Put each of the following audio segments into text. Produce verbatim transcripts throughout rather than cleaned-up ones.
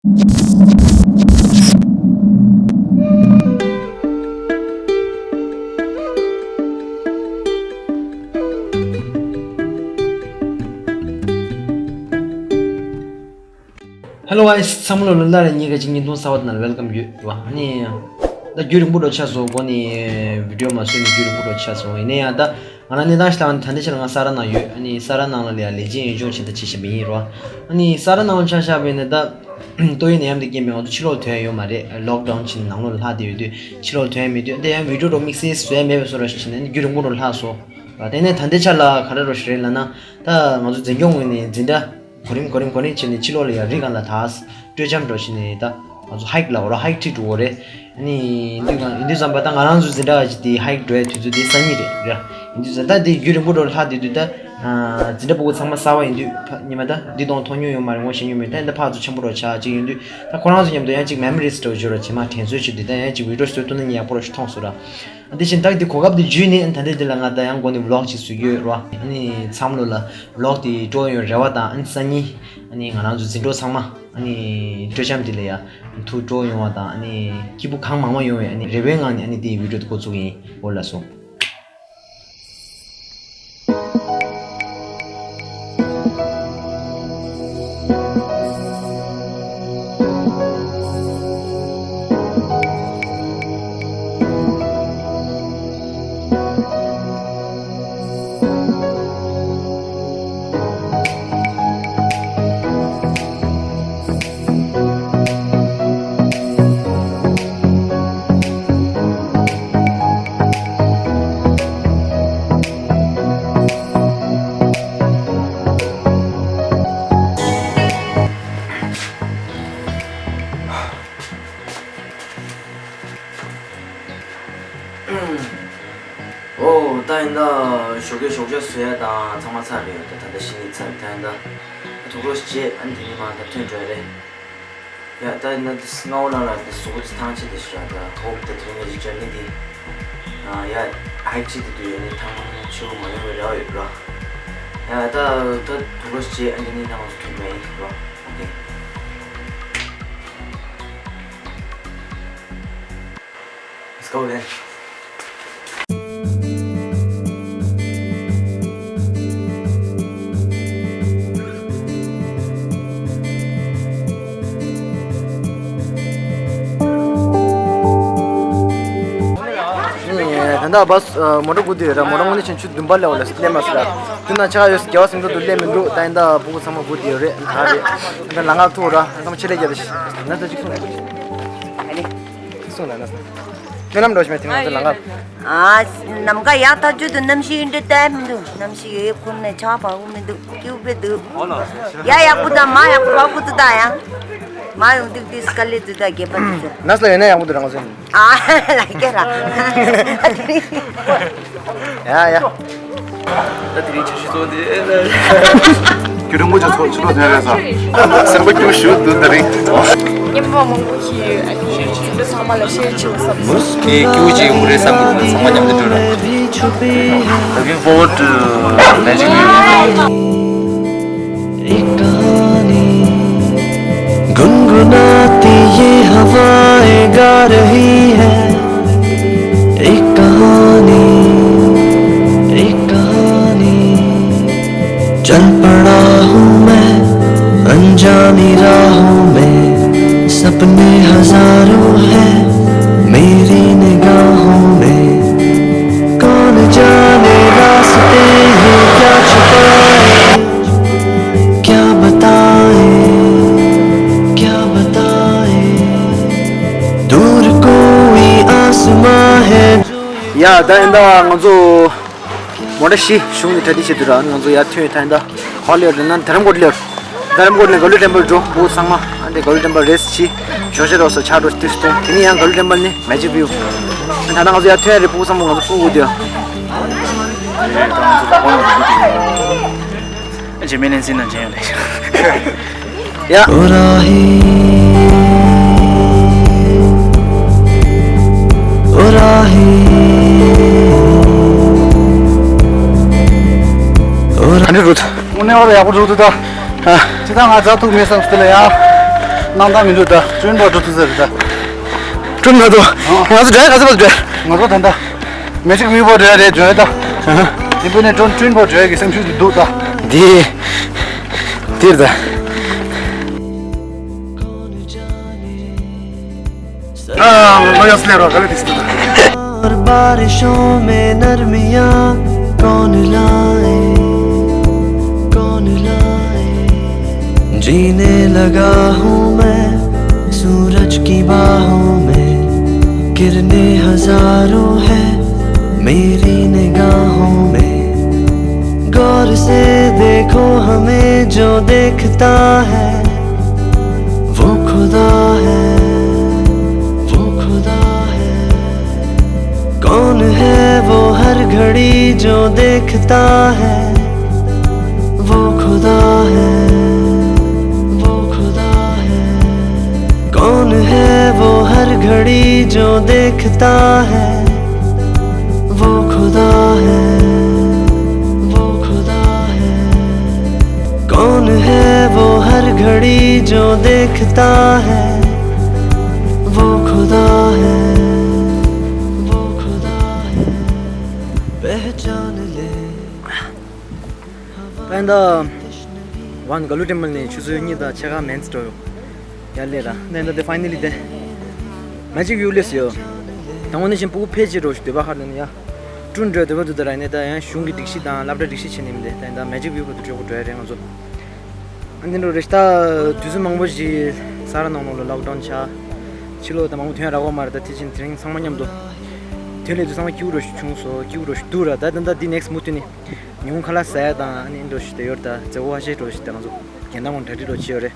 Hello guys, ཚང་མ་ལོ་ལོ་ལ་རེ་གཉིས་ཀ་གཅིག་བརྙན་ཐུང་གསར་བ་དང་welcome ཡོད་ར། ཨ་ནི་ད་རྒྱུན་རིང་པོ་འགྲོ་ཆགས་སོང་། འགོ་ནས་བི་ཌིའོ་མ་བཟོས་ནས་རྒྱུན་རིང་པོ་འགྲོ་ཆགས་སོང་། ཡིན་ན་ཡང་ད་ང་རང་གནས་སྟངས་ཤིག་ལ་ད་ལྟའི་ཆར་ང་ས་ར་ནང་ཡོད། ཨ་ནི་ས་ར་ནང་ལ་ཡ་ལས་བྱེད་ཡོད་ཅོག་བྱེད་ད་བྱེད་བཞིན་པ་ཡིན་ར། ཨ་ནི་ས་ར་ནང་ལ་ཆ་བཞག་པ་ཡིན་ན་ད་ཏོག་དབྱིབས་ནད་ཡམས་དེ་རྐྱེན་པས་ང་ཚོ་ཕྱི་ལོགས་ཐོན་ཡ་ཡོད་མ་རེད། ལོག་ཌའུན་བྱས་ནས་ནང་ལོགས་ལ་ལྷག་བསྡད་ཡོད་དུས་ཕྱི་ལོགས་ཐོན་ཡ་མེད་དུས་དེ་ཡང་བི་ཌིའོ་རོ་དམིགས་བསལ་བཟོ་ཡ་མེད་པའི་བཟོ་འདྲ་ཞིག་བྱས་ནས་ཨ་ནི་རྒྱུན་རིང་པོ་འགྲོ་ལྷག་སོང་ར། དེ་ནས་ད་ལྟའི་ཆར་ལ་ག་རེ་འགྲོ་ཞིག་རེད་ལབ་ན། ད་ང་ཚོ་འཛིན་སྐྱོང་ངོས་ནས་འཛིན་གྲྭ་གོ་རིམ་གོ་རིམ་གོ་རིམ་བྱས་ནས་ཕྱི་ལོགས་ལ་ཡ་རི་སྒང་ལ་ད་སྤྲོ་འཆམ་འགྲོ་བྱས་ནས་ད་ང་ཚོ་ཧའིཀ་ལབ་ར། ཧའིཀ་ཁྲིད་འགྲོ་གི་རེད། ཨ་ནི་འདི་གང་ཡིན་དུས་ཙམ་པ་ད་ང་རང་ཚོ་འཛིན་གྲྭ་བ་ཅིག་དེ་ཧའིཀ་འགྲོ་ཡ་དུས་ཚོད་དེ་སང་ཉིན་རེད་ར། ཡིན་དུས་ཙམ་ད་དེ་རྒྱུན་རིང་པོ་འགྲོ་ལྷག་བསྡད་དུས་ད་འཛིན་གྲྭ་ཕྲུ་གུ་ཚང་མ་གསར་པ་ཡིན་དུས་ཕ་ཉི་མ་ད་འདི་གཏོང་མཐོང་མྱོང་ཡོད་མ་རེད། ངོ་ཤེས་མྱོང་མེད། ད་ཡིན་ད་ཕར་ཚུར་འཆམ་པོ་འགྲོ་ཆགས་ཅིག་ཡིན་དུས་ད་ཁོ་རང་ཚོ་མཉམ་དུ་ཡང་ཅིག་མེ་མོ་རིས་འདྲ་བོ་ཅིག་ཡོད་ར། རྗེས་མ་དྲན་གསོ་བྱེད་དུས་ད་ཡང་ཅིག་བི་ཌིའོ་བཟོ་ཐུབ་ན་ཡག་པོ་ར་ཞིག་མཐོང་སོང་ར། དེ་བཞིན་ད་དེ་གོ་སྐབས་དེ་བརྒྱུད་ནས་ད་ལྟའི་འདི་ལ་ང་ད་ཡང་འགོ་ནས་ཝི་ལོག་ཅིག་བཟོ་གི་ཡོད་ར། ཨ་ནི་ཚང་མ་ལོ་ལ་ཝི་ལོག་དེ་སྤྲོ་ཡོང་རེ་བ་དང་། ཨ་ནི་སང་ཉིན་ཨ་ནི་ང་རང་ཚོ་འཛིན་གྲོགས་ཚང་མ་ཨ་ནི་སྤྲོ་འཆམ་དེ་ལ་ཡ་ཐུགས་སྤྲོ་ཡོང་བ་དང་། ཨ་ནི་སྐྱིད་པོ་གང་མང་མང་ཡོང་བའི་ཨ་ནི་རེ་བའི་ངང་ནས་ཨ་ནི་དེའི་ཝི་ཌིའོ་དེ་འགོ་བཙུགས་ཡིན། འོ་ལགས་སོ། ཨོ། ད་ཡིན་ད་ཞོགས་ཀས་ཞོགས་ཇ་བཟོ་ཡ་དང་ཚང་མ་ཚར་རེད། ད་ད་ལྟ་ཤི་ནི་ཚར། ད་ཡིན་ད་དུག་ལོག་ཞིག་བྱེད། ཨ་ནི་དེ་ནས་མར་ད་ཐོན་འགྲོ་ཡ་རེད། ཡ་ད་ཡིན་ན་དེ་སྔ་བོ་ལ་ལ་དེ་གཟུགས་པོ་དེ་ཐང་ཆད་དེ་ཞུ་ར། ད་ཧོབ་ད་དེ་རིང་གི་ཇར་ནི་དེ། ཡ་ཧའིཀ་བྱེད་དེ་དུས་ཡ་ནི་ཐང་ཆད་པོ་མ་ཡོང་བའི་རེ་བ་ཡོད་ར། ཡ་ད་ད་དུག་ལོག་ཞིག་བྱེད། ཨ་ནི་དེ་ནས་ད་ང་ཚོ་ཐོན་འགྲོ་ཡ་ཡིན་ར། ཨོ་ཁེ། Let's go then. ད་ལྟ་བཱས་མོ་ཊ་སྒུག་བསྡད་ཡོད་ར། མོ་ཊ་དངོས་གནས་བྱས་ན་ཆུ་བདུན་པ་སླེབས་པ་ལས་སླེབས་མ་སོང་ར། དེ་ནང་ཆ་ག་ཡོད་རྒྱལ་བ་སེམས་རྟོགས་འདུག་སླེབས་མི་འདུག་ད་ཡིན་ད་ཕྲུ་གུ་ཚང་མ་སྒུག་བསྡད་ཡོད་རེད། ད་རེད། ད་ལམ་ཁ་ཐུག་ར། ཚང་མ་ཆེད་ལས་རྒྱག་དེ་ན་ད་ཅིག་སོང་ན་ཅིག་སོང་ན་ན་སྨོན་ལམ་འགྲོ་ཞིག་མེད་དེ་ང་ཚོ་ལམ་ཁ། ཨ། ནམ་མཁའ་ཡག་ཐག་ཆོད་འདུག་གནམ་གཤིས་འདི་ལྟ་མི་འདུག་གནམ་གཤིས་ཡོད་ཁུར་ནས་ཆར་པ་འུ་མི་འདུག་སྐྱིད་པོ་འདུག་ཡ་ཡག་པོ་དང་མ་ཡག་པོ་བབ་པོ་འདུག་ད་ཡང་མ་ཡོང་འདུག་དེ་དཀའ་ལས་འདུག་ད་རྒྱལ་པོ་འདུག་ནས་ལ་ཡོད་ན་ཡག་པོ་འདུག་རང་ཚོ། ཨ་ལ་སྐྱེ་ར། ཡ་ཡ། ད་དེ་རིང་ཆུ་ཤུ་ཚོ་དེ་ཨེ་ལ། རྒྱུན་རིང་པོ་ཅིག་ཚོ་ཕྱི་ལོགས་ཐོན་རེད་ས། སེམས་པ་སྐྱོ་ཤོས་འདུག་དེ་རིང་། སྙན་པ་མང་པོ་ཞིག་ཡོད། ཨ་ནི་ཆུ་ཚོད་ཚང་མ་ལ་ཤེར་བྱེད་བསམ་སོང་། དེ་སྐྱིད་པོ་ཅིག་ཡོང་གི་རེད་བསམ་གི་འདུག་ཚང་མ་མཉམ་དུ་འགྲོ་ར། Looking forward to magic view. एक कहानी गुनगुनाती ये हवाएं गा रही है। एक कहानी, एक कहानी। चल पड़ा हूँ मैं अनजानी राहों में, सपने हजारों हैं मेरी निगाहों में। कौन जाने रास्ते ये क्या छुपाए, क्या बताए, क्या बताए। दूर कोई आसमां है। ཡ་ད་ཡིན་ད་ང་ཚོ་མོ་ཊ་བཞི་གཞུང་ནས་གྲ་སྒྲིག་བྱེད་དུས་ར། ང་ཚོ་ཡར་ཐོན་ཡོད། ད་ཡིན་ད་ག་པར་སླེབས་ཡོད་ལབ་ན་དྷ་རམ་ཀོཊ་སླེབས་ཡོད། དྷ་རམ་ཀོཊ་ནས་ག་ལུ་ཊེམ་པལ་འགྲོ་བོ་ཚང་མ། ཨ་འདྲས་ག་ལུ་ཊེམ་པལ་རེ་སི་ཊི་བྱེད། ཞོགས་ཇ་རོགས་སོ་ཆ་རོགས་དུས་སུ་འཐུང་། དེ་ནས་ཡང་ག་ལུ་ཊེམ་པལ་ནས་མེ་ཇིག་བིའུ། ད་ལྟ་ང་ཚོ་ཡར་ཐོན་ཡ་རེད། ཕྲུ་གུ་ཚང་མ་ང་ཚོ་སྤུ་གུ་དེ། རྗེས་མའི་ལན་ཟིན་ན་མཇལ་ཡོང་ལེ། ཡ། ཨོ་ར་ཧི། ཨོ་ར་ཧི། ཨོ་ར། ག་འདྲ་རུད། དངོས་གནས་ཨོ་ར་ཡག་པོ་རུད་འདུག་ད། ཨ། ཅི་ད་ང་རྫ་ཐུག་མེད་བསམ་སྟེ་ལ་ཡ། ནང་ད་མི་འདུག་ད། ཀྲུན་པ་འགྲོ་ཐུབ་ས་རེད་ད། ཀྲུན་མ་འདུག་ཨ། ང་ཚོ་འགྲོ་ཡ་ག་ཚོད་པ་འགྲོ། ང་ཚོ་ད་ད། མེ་ཇིག་བིའུ་པོ་འགྲོ་ཡ་རེད་འགྲོ་ཡ་ད། ཨ་ཧ། དེ་བུ་ནས་ཀྲུན་ཀྲུན་པོ་འགྲོ་ཡ་གི་སེམས་ཤུགས་དེ་འདུག་ད། འདི། འདིར་ད། ཨ། ལོ་ཡོད་སླེབས་རོགས་ག་ལེ་དིས་ད། और बारिशों में नरमियाँ कौन लाए, कौन लाए। जीने लगा हूँ मैं सूरज की बाहों में, किरने हजारों हैं मेरी निगाहों में। गौर से देखो हमें जो देखता है, वो खुदा है, वो खुदा है। कौन है वो हर घड़ी जो देखता है, वो खुदा है, वो खुदा है। कौन है वो हर घड़ी जो देखता है, वो खुदा है, वो खुदा है। कौन है वो हर घड़ी जो देखता है, वो खुदा है, वो खुदा है। पहचान ले। ད་ཡིན་ད། ཝན་ག་ལུ་ཊེམ་པལ་ནས་ཆུ་ཚོད་གཉིས་དང་ཕྱེད་ཀ་མན་ཙམ་འགྲོ་ཡོད། ཡར་སླེབས་ར། ད་ཡིན་ད་དེ་ཕའི་ནལ་ལི་དེ། མེ་ཇིག་བིའུ་སླེབས་ཡོད། ད་དངོས་གནས་བཞིན་སྤུ་གུ་ཕལ་ཆེར་འགྲོ་ཞིག་འདོད་པ་ཧར་ལེན་ཡ། ཀྲུན་འགྲོ་འདོད་པ་འདུག་ད་ར་ཡིན་ནས་ད་ཡང་གཞུང་གི་སྒྲིག་གཞི་དང་སློབ་གྲྭ་སྒྲིག་གཞི་བྱས་ནས་མི་འདུག་ད་ཡིན་ད་མེ་ཇིག་བིའུ་བར་དུ་འགྲོ་དགོས་འགྲོ་ཡ་རེད་ང་ཚོ། ཨ་འདི་འགྲོ་རེད་ད། དུས་ཚོད་མང་པོ་ཞིག་ས་ར་ནང་ལོགས་ལ་ལོག་ཌའུན་ཆགས། ཕྱི་ལོགས་ད་མང་པོ་ཐོན་རག་གོ་མ་རེད་ད་དེ་ཕྱིན་དེ་རིང་ཚང་མ་མཉམ་དུ། ཐོན་ལས་དུས་ཚང་མ་སྐྱིད་པོ་འགྲོ་ཞིག་བྱུང་སོང་སྐྱིད་པོ་འགྲོ་ཞིག་འདུག་ར་ད་ད་ད་འདི་ནེག་སི་མུ་མཐུད་ནས། ཉིན་གུང་ཁ་ལག་ཟ་ཡ་དང་ཨ་ནི་འགྲོ་ཞིག་དེ་ཡོད་རེད་ད་མཛེས་པོ་ཧ་ཤེས་འགྲོ་ཞིག་དེ་ང་ཚོ་རྒན་དང་ངོ་གྲ་སྒྲིག་འགྲོ་བྱེད་ཡོད་རེད།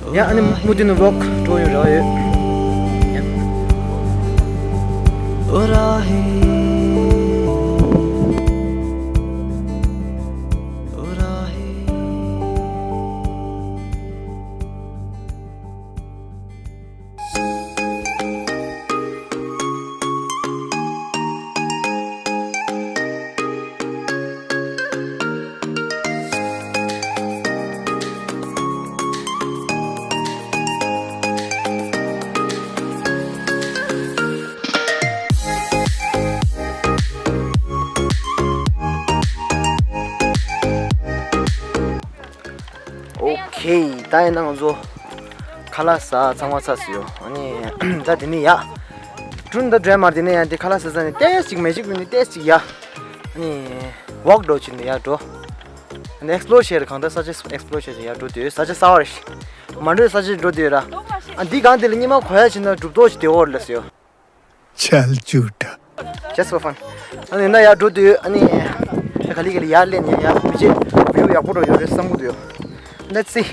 ཡ་ཨ་ནི་མུ་མཐུད་ནས་ཝོག་འགྲོ་ཡོང་རེ་བ་ཡོད། ཡ། ཨོ་ཁེ། ད་ཡིན་ན་ང་ཚོ་ཁ་ལག་ཟ་ཚང་མ་ཚར་སོང་ཡོད། ཨ་ནི་ད་དེ་ནས་ཡ། ཀྲུན་ད་འགྲོ་མ་དེ་ནས་ཡ་འདི་ཁ་ལག་ཟ་ས་ནས་ཏོག་ཙམ་མེ་ཇིག་བིའུ་ནས་ཏོག་ཙམ་ཡ། ཨ་ནི་ཝོག་འགྲོ་ཕྱིན་ནས་ཡ་འགྲོ། ཨ་ནི་ཨེགས་པི་ལོར་བྱས་རེད་གང་ལྟར་ས་ཆ་ཨེགས་པི་ལོར་བྱས་ཡ་འགྲོ་དུས་ས་ཆ་གསར་པ་རེད། མ་འགྲོ་ས་ཆ་འགྲོ་དུས་ར། ཨ་འདི་གང་དེ་ལ་སྙེ་མ་གོ་ཡ་ཕྱིན་ན་གྲུབ་ཐོབ་ཅིག་དེ་འོར་ལ་སོ། ཆལ་ཇུ་ཏ། Just for fun. ཨ་ནི་ན་ཡར་འགྲོ་དུས་ཨ་ནི་ག་ལེ་ག་ལེ་ཡར་སླེབས་ནས་ཡར་མི་བྱེད་བིའུ་ཡག་པོ་འགྲོ་ཡོད་རེད་བསམ་གི་འདུག་ཡོད། Let's see.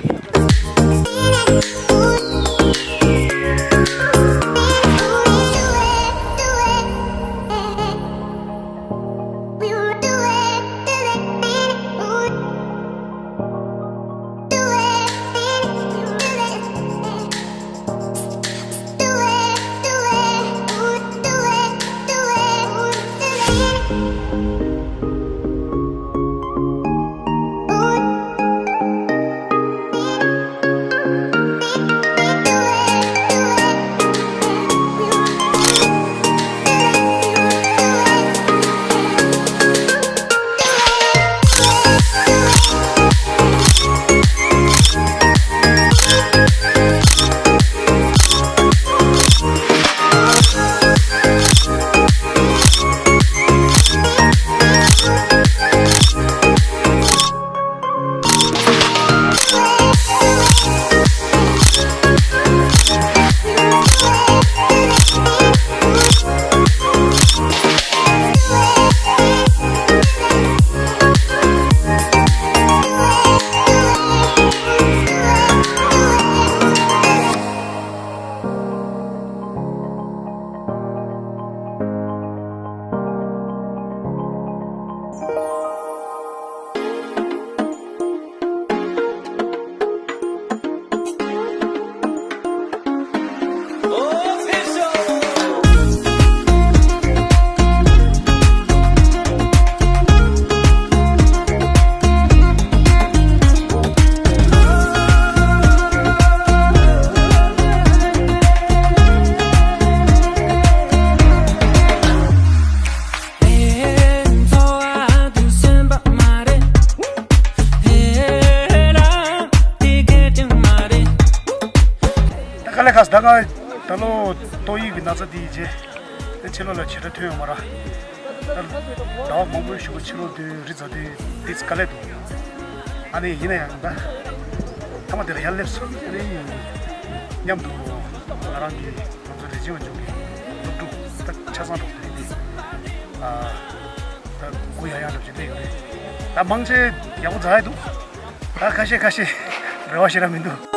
ད་ཁ་ས་ད་ང་ད་ལོ་ཏོག་དབྱིབས་ཀྱི་ན་ཚ་འདི་ཡི་རྗེས་ད་ཕྱི་ལོགས་ལ་ཇི་འདྲ་ཐོན་ཡོང་མ་ར། ད་ཟླ་བ་མང་པོའི་གཞུག་གུ་ཕྱི་ལོགས་དུས་རི་ཛ་དུས་འདི་ཚ་དཀའ་ལས་འདུག་ཨ་ནི་ཡིན་ན་ཡང་ད་ཐ་མ་དེ་ལ་ཡར་སླེབས་སོང་། ཨ་ནི་མཉམ་དུ་ང་རང་གི་ང་ཚོ་རི་ཆེན་དབང་ཕྱུག་གི་སློབ་ཕྲུག་ད་ཆ་ཚང་འགྲོ་དེ་འདི་ཨ་ད་སྒུག་ཡག་ཡག་འགྲོ་བཞིན་དེ་ཡོད་རེད། ད་མང་ཆེ་ཡག་པོ་མཛད་ཡག་འདུག་ད་ཁ་ཤས་ཁ་ཤས་རེ་བ་ཞེ་དྲག་མི་འདུག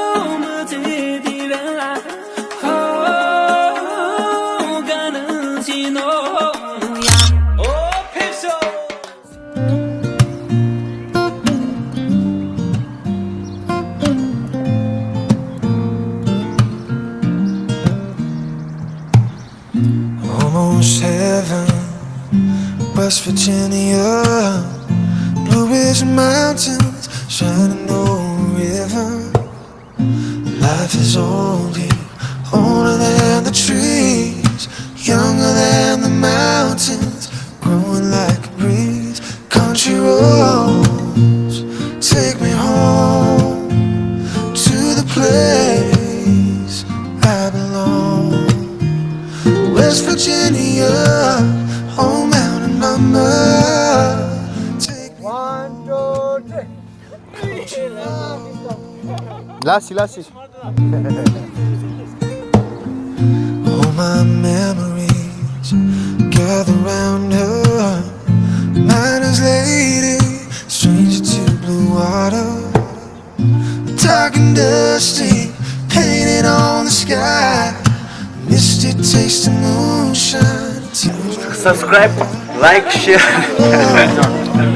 Almost heaven, West Virginia, Blue Ridge Mountains, Shenandoah River. Life is old here, older than the trees, younger than the mountains, growing like a breeze. Country roads, take me home to the place I belong. West Virginia, home out in Mama. Take me home. ལ་སི་ལ་སི། All my memories gather round her. Miner's lady, stranger to blue water. Dark and dusty, painted on the sky. Misty taste of moonshine. Subscribe, like, share.